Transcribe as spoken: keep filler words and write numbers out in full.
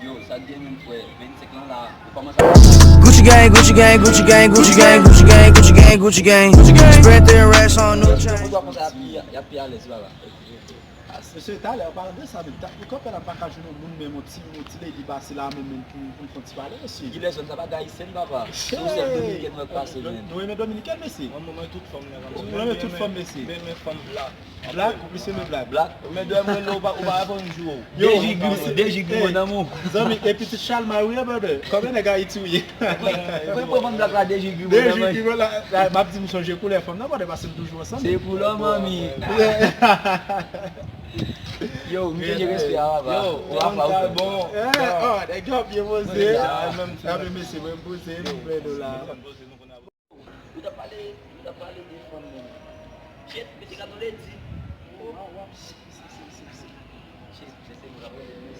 Yo, sa k gen menm, frè? Vennsenk lan la, ou kòmanse a Gucci gang, Gucci gang, Gucci gang, Gucci gang, Gucci gang, Gucci gang, Gucci gang. Spread the rest on new chain. Moun yo konsa y ap pi, y ap pi alèz, baba. Mesye, talè, an palan de sa menm, ta, li kanpe la, m pa ka jwenn yon moun, menm yon ti, yon ti lady pase la menm, menm pou, pou n fè yon ti pale, mesye. Kilè zòn sa pa t ayisyèn, papa? Se yon sèl dominikèn mwen pase, menm. Nou renmen dominikèn, mesye? Mwen, mwen, mwen tout fanm nan. Ou renmen tout fanm, mesye? Men, men fanm black. Black, ou plis renmen black? Black. Men dwè mwen, lè ou pa, ou pa reponn jou. Yo, Deji gri, Deji gri, mon amour. Zanmi, e pitit Chalmay ou ye, brother? Konbyen nèg Ayiti ou ye? Mwen, mwen, mwen, black la, Deji gri, mon amour. Deji gri, la, la, m ap di m sonje koulè fanm nan, brother, paske n toujou ansanm. Se koulè manmi. Yo, m chanje respè a, papa. Yo, ou apa, ou fè bon. Eh, oh, nèg yo ap byen poze. Mwen la. Mwen menm, mesye, mwen poze, m plede la. Ou t ap pale, ou t ap pale de fanm nan. Shit, mesye Kato Lady. Oh, shit, shit, shit, shit, shit. Shit, mesye, nou t ap pale de